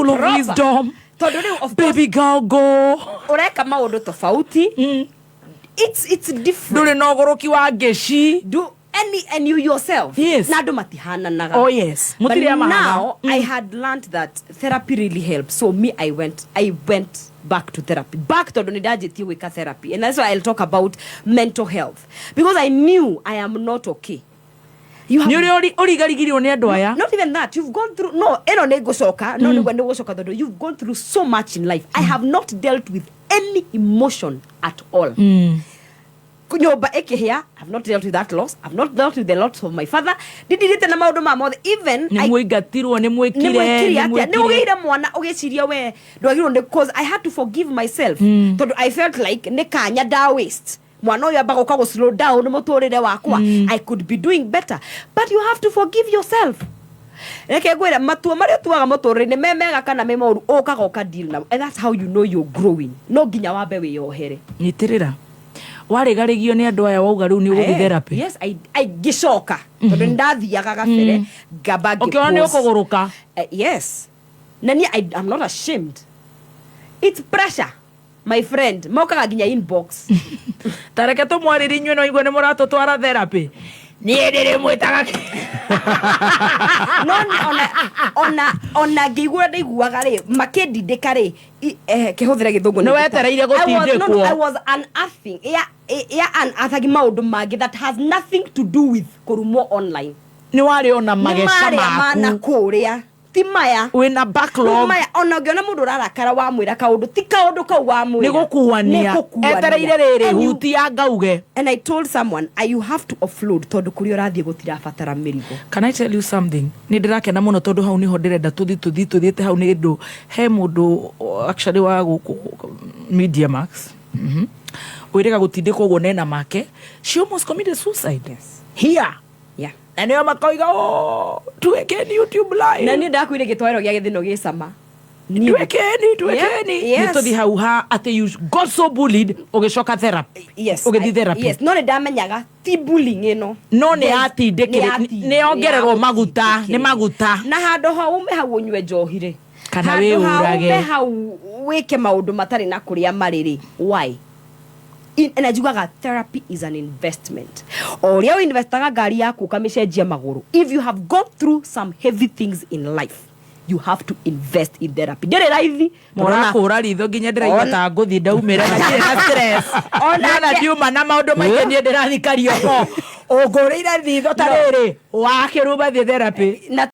Full of Proper. wisdom. Tondũ rĩu of course Baby girl, go. Ũreka maũndũ tofauti. It's different. Ndũrĩ na ũgũrũki wa ngĩci. Do any and you yourself na andũ matihananaga. Oh, yes. But Mũtirĩ amahana. now I had learned that therapy really helps, so me, I went back to therapy, back, tondũ nĩ ndanjĩtie gwĩka therapy, and that's why I'll talk about mental health, because I knew I am not okay. You have Nĩ ũrĩa ũrigarigirwo nĩ andũ aya. Not even that, you've gone through, no, ĩno nĩ ngũcoka, no nĩguo nĩ gũcoka, tondũ you've gone through so much in life. I have not dealt with any emotion at all. Nyũmba ĩkĩhĩa, I've not dealt with that loss. I've not dealt with the loss of my father. Ndidirĩte na maũndũ ma mothe, even Nĩ mũingatirwo, nĩ nĩ mwĩkire. Mwĩkire Nĩ atĩa, nĩ mwĩkire. ũgĩire mwana ũgĩciria we ndwagĩrĩirwo nĩ, cause I had to forgive myself, tondũ I felt like nĩ kanya da waste, mwana ũyũ amba gũka gũ slow down mũtũrĩre wakwa. I could be doing better, but you have to forgive yourself. Reke ngwĩre, matua marĩa ũtuaga mũtũrĩre-inĩ, me mega kana me moru, ũkaga ũka deal namo, and that's how you know you're growing. No nginya wambe wĩyohere. Nyitĩrĩra, warĩgarĩgio nĩ andũ aya, wauga rĩu nĩ ũgũthiĩ therapy. Yes, I ngĩcoka, tondũ nĩ ndathiaga gabere, ngamba Ũkĩona nĩ ngĩ-pause. ũkũgũrũka. Yes, na niĩ I'm not ashamed. It's pressure, my friend, mokaga nginya inbox. Ta reke tũmwarĩrie, inyuĩ no igue nĩ mũratũtwara therapy, niĩ ndĩrĩ mwĩtaga. No ona ngĩigua ndaiguaga rĩ makĩndindĩka rĩ, kĩhũthĩre gĩthũngũ. Nĩ wetereire I was, no, gũtindĩkwo. I was unearthing ya unearthing maũndũ mangĩ that has nothing to do with kũrumwo online. Nĩ warĩ ona Nĩ mageca marĩa mana maku. kũrĩa ti maya. Wĩna Rĩu backlog. Maya ona ũngĩona mũndũ ũrarakara wamwĩra kaũndũ, ti kaũndũ kau wamwĩra. Nĩ gũkuania. Nĩ gũkuania. Etereire rĩrĩ huti ya ngauge. And I told someone, you have to offload, tondũ kũrĩa ũrathiĩ gũtirabatara mĩrigo. Can I tell you something? Nĩ ndĩrakena mũno tondũ hau nĩho ndĩrenda tũthi tũthiĩte hau, nĩ ũndũ he mũndũ actually wa gũkũ Media Max, wĩrĩga gũtindĩkwo ũguo nena make, she almost committed suicide here na nĩo makoiga, "Oh, tuwekeni YouTube live." Na niĩ ndakuire gĩtwarĩro gĩa gĩthĩno gĩcama. Tuwekeni, tuwekeni. Yeah, yes. Nĩ tũthi hau ha atĩ you got so bullied, ũgĩcoka therapy. Yes. Ũgĩthiĩ therapy. Yes, no nĩ ndamenyaga ti bullying ĩno. No nĩ yatindĩkĩrĩ- nĩ yongererwo maguta, nĩ maguta. Na handũ ha ume hau ũnyue njohi rĩ, Kana handũ ha wĩũrage. ume hau wĩke maũndũ matarĩ na kũrĩa marĩ rĩ, why? Na njugaga therapy is an investment, o ũrĩa ũinvestaga ngari yaku ũkamĩcenjia magũrũ. If you have gone through some heavy things in life, you have to invest in therapy. Ndĩrĩ raithi. Mũrakũra ritho nginya ndĩraigua ta ngũthiĩ ndaumĩra na ndirĩ na stress. Ona ndiuma na maũndũ maingĩ, niĩ ndĩrathi Karioko ũngũrĩire ritho ta rĩrĩ wakĩruma, thiĩ therapy. Na